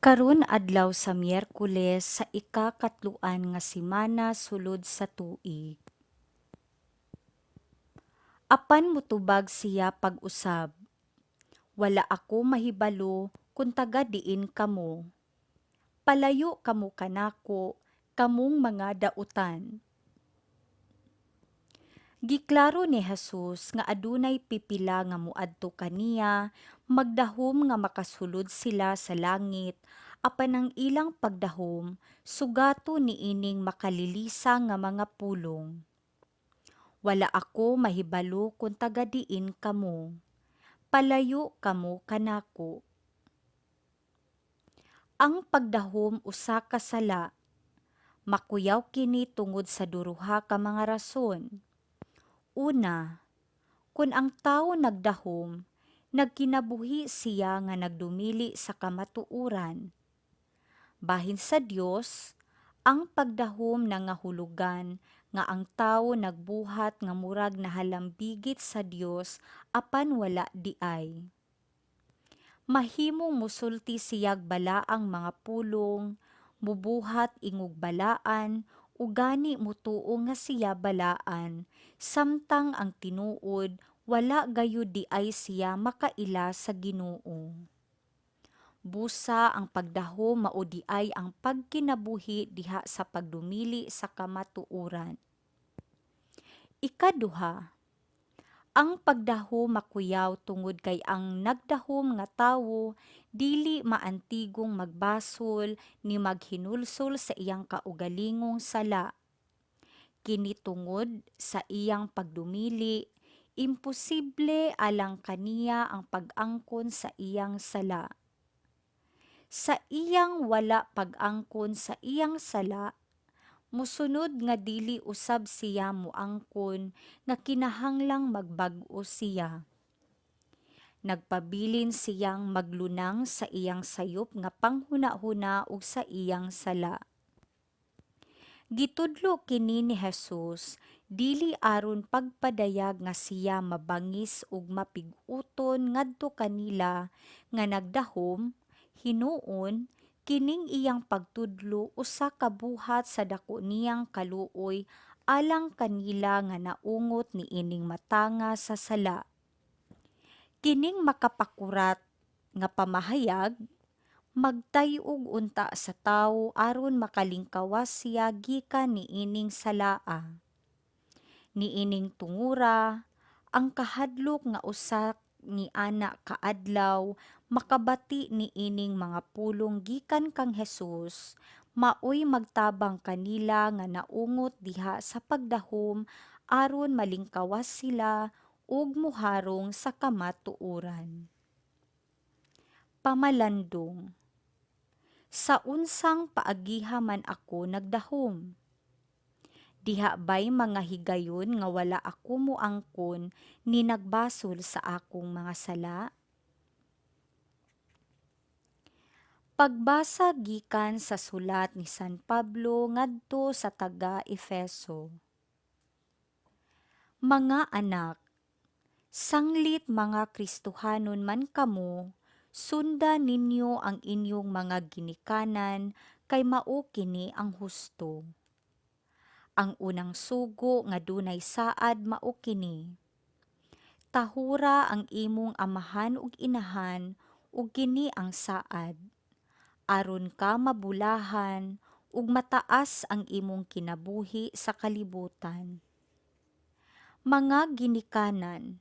Karon adlaw sa Miyerkules sa ikakatloan nga semana sulod sa tuig. Apan motubag siya pag-usab, "Wala ako mahibalo kon taga diin kamo. Palayo kamo kanako, kamong mga dautan." Giklaro ni Jesus nga adunay pipila nga moadto kaniya magdahom nga makasulod sila sa langit, apan ang ilang pagdahom sugato niining makalilisa nga mga pulong, "Wala ako mahibalo kon taga diin kamo. Palayo kamo kanako." Ang pagdahom usa ka sala. Makuyaw kini tungod sa duruha ka mga rason. Una, kun ang tawo nagdahom, nagkinabuhi siya nga nagdumili sa kamatuoran. Bahin sa Dios, ang pagdahom nangahulugan nga ang tawo nagbuhat nga murag nahalambigit sa Dios apan wala diay. Mahimong mosulti siyag balaang mga pulong, mubuhat ingog balaan, ug gani motuo nga siya balaan, samtang ang tinuod wala gayud diay siya makaila sa Ginoo. Busa ang pagdahom mao diay ang pagkinabuhi diha sa pagdumili sa kamatuoran. Ikaduha, ang pagdahom makuyaw tungod kay ang nagdahom nga tawo dili maantigong magbasol ni maghinulsol sa iyang kaugalingong sala. Kini tungod sa iyang pagdumili, imposible alang kaniya ang pag-angkon sa iyang sala. Sa iyang wala pag-angkon sa iyang sala, mosunod nga dili usab siya moangkon nga kinahanglang magbag-o siya. Nagpabilin siyang maglunang sa iyang sayop nga panghunahuna ug sa iyang sala. Gitudlo kini ni Jesus dili aron pagpadayag nga siya mabangis ug mapig-uton ngadto kanila nga nagdahom, hinuon kining iyang pagtudlo usa ka buhat sa dako niyang kaluoy alang kanila nga naungot niining matanga sa sala. Kining makapakurat nga pamahayag magtay-og unta sa tawo aron makalingkawas siya gikan niining salaa. Niining tungura, ang kahadlok nga usa ni ana ka adlaw makabati niining mga pulong gikan kang Jesus maoy magtabang kanila nga naungot diha sa pagdahom aron malingkawas sila ug moharong sa kamatuoran. Pamalandong. Sa unsang paagiha man ako nagdahom? Diha bay mga higayon nga wala ako moangkon ni nagbasol sa akong mga sala? Pagbasa gikan sa sulat ni San Pablo ngadto sa taga-Efeso. Mga anak, sanglit mga Kristohanon man kamo, sunda ninyo ang inyong mga ginikanan kay mao kini ang husto. Ang unang sugo nga dunay saad mao kini: Tahura ang imong amahan ug inahan, ug kini ang saad, aron ka mabulahan ug mataas ang imong kinabuhi sa kalibutan. Mga ginikanan,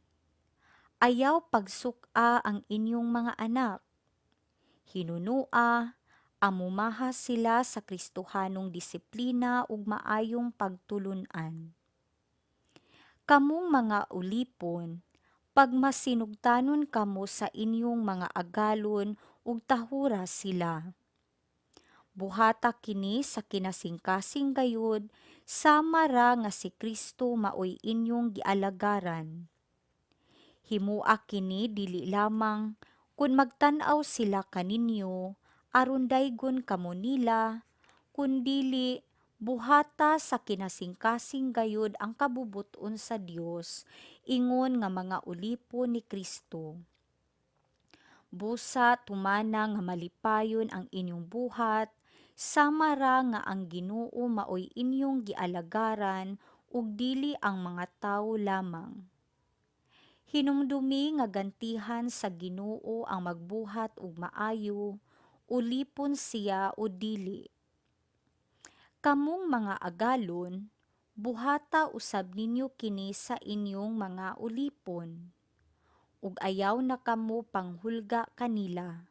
ayaw pagsuk-a ang inyong mga anak. Hinunua, amumaha sila sa Kristohanong disiplina ug maayong pagtulun-an. Kamong mga ulipon, pagmasinugtanon kamo sa inyong mga agalon ug tahura sila. Buhata kini sa kinasingkasing gayud, sama ra nga si Kristo maoy inyong gialagaran. Himua kini dili lamang kun magtan-aw sila kaninyo aron daygon kamo nila, kun dili buhata sa kinasingkasing gayud ang kabubut-on sa Dios ingon nga mga ulipon ni Kristo. Busa tumana nga malipayon ang inyong buhat, sama ra nga ang Ginoo maoy inyong gialagaran ug dili ang mga tawo lamang. Hinumdumi nga gantihan sa Ginoo ang magbuhat og maayo, ulipon siya o dili. Kamong mga agalon, buhata usab ninyo kini sa inyong mga ulipon, ug ayaw na kamo panghulga kanila.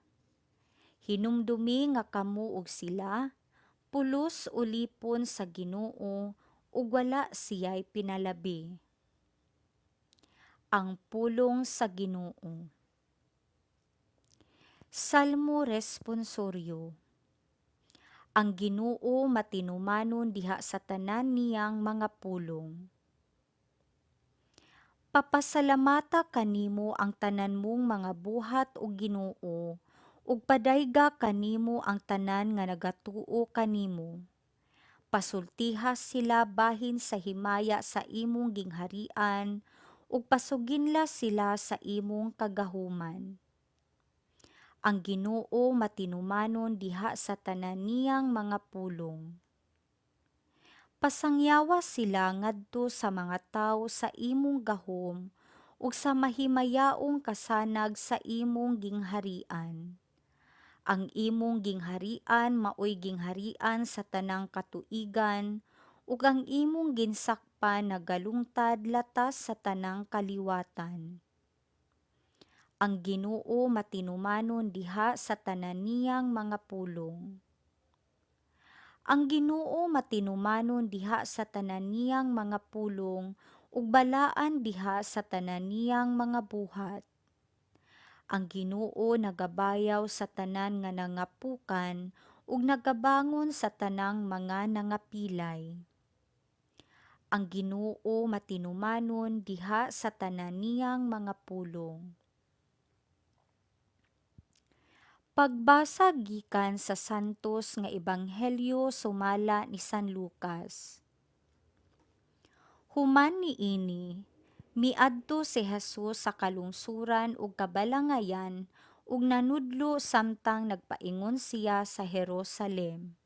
Hinumdumi nga kamo ug sila pulos ulipon sa Ginoo ug wala siya'y pinalabi. Ang pulong sa Ginoo. Salmo Responsoryo. Ang Ginoo matinumanon diha sa tanan niyang mga pulong. Papasalamata kanimo ang tanan mong mga buhat, o Ginoo, ug padayga kanimo ang tanan nga nagatuo kanimo. Pasultiha sila bahin sa himaya sa imong gingharian, ug pasuginla sila sa imong kagahuman. Ang Ginoo matinumanon diha sa tanan niyang mga pulong. Pasangyawa sila ngadto sa mga tawo sa imong gahom ug sa mahimayaong kasanag sa imong gingharian. Ang imong gingharian maoy gingharian sa tanang katuigan, ug ang imong ginsakpan nagalungtad latas sa tanang kaliwatan. Ang Ginoo matinumanon diha sa tanan niyang mga pulong. Ang Ginoo matinumanon diha sa tanan niyang mga pulong ug balaan diha sa tanan niyang mga buhat. Ang Ginoo nagabayaw sa tanan nga nangapukan ug nagabangon sa tanang mga nangapilay. Ang Ginoo matinumanon diha sa tanan niyang mga pulong. Pagbasa gikan sa Santos nga Ebanghelyo sumala ni San Lucas. Human niini, miadto si Jesus sa kalungsuran ug kabalangayan ug nanudlo samtang nagpaingon siya sa Jerusalem.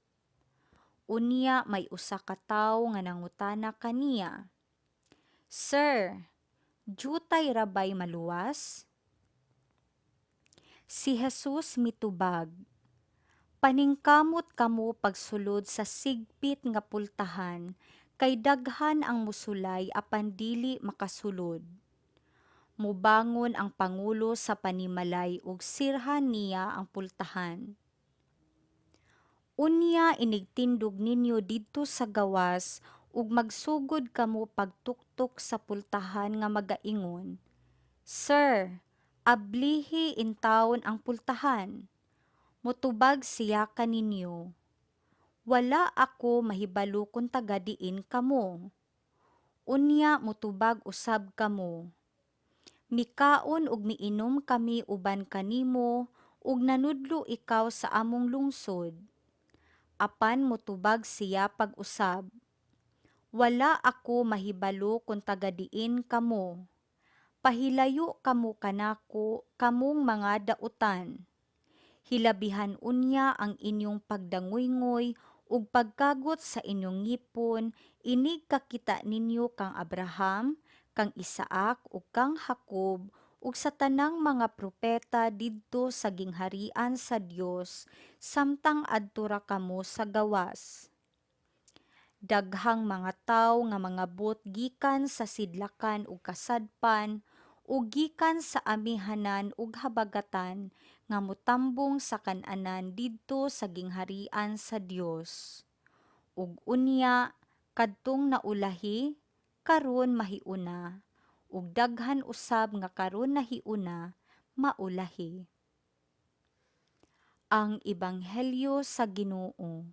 Unya may usa ka tawo nga nangutana kaniya, "Sir, diutay ra bay maluwas?" Si Jesus mitubag, "Paningkamot kamo pagsulod sa sigpit nga pultahan kay daghan ang mosulay apan dili makasulod. Mobangon ang pangulo sa panimalay ug sirhan niya ang pultahan. Unya inigtindog ninyo didto sa gawas ug magsugod kamo pagtuktok sa pultahan nga magaingon, 'Sir, ablihi intawon ang pultahan.' Motubag siya kaninyo, 'Wala ako mahibalo kon taga diin kamo.' Unya motubag usab kamo, 'Mikaon ug miinom kami uban kanimo ug nanudlo ikaw sa among lungsod.' Apan motubag siya pag-usab, 'Wala ako mahibalo kon taga diin kamo. Pahilayo kamo kanako, kamong mga dautan.' Hilabihan unya ang inyong pagdanguynghoy ug pagkagot sa inyong ngipon inig kakita ninyo kang Abraham, kang Isaac ug kang Jacob ug sa tanang mga propeta didto sa gingharian sa Dios samtang adto ra kamo sa gawas. Daghang mga tawo nga mangabot gikan sa sidlakan ug kasadpan ug gikan sa amihanan ug habagatan nga motambong sa kan-anan didto sa gingharian sa Dios. Ug unya kadtong naulahi karon mahiuna, ug daghan usab nga karon nahiuna maulahi." Ang Ebanghelyo sa Ginoo.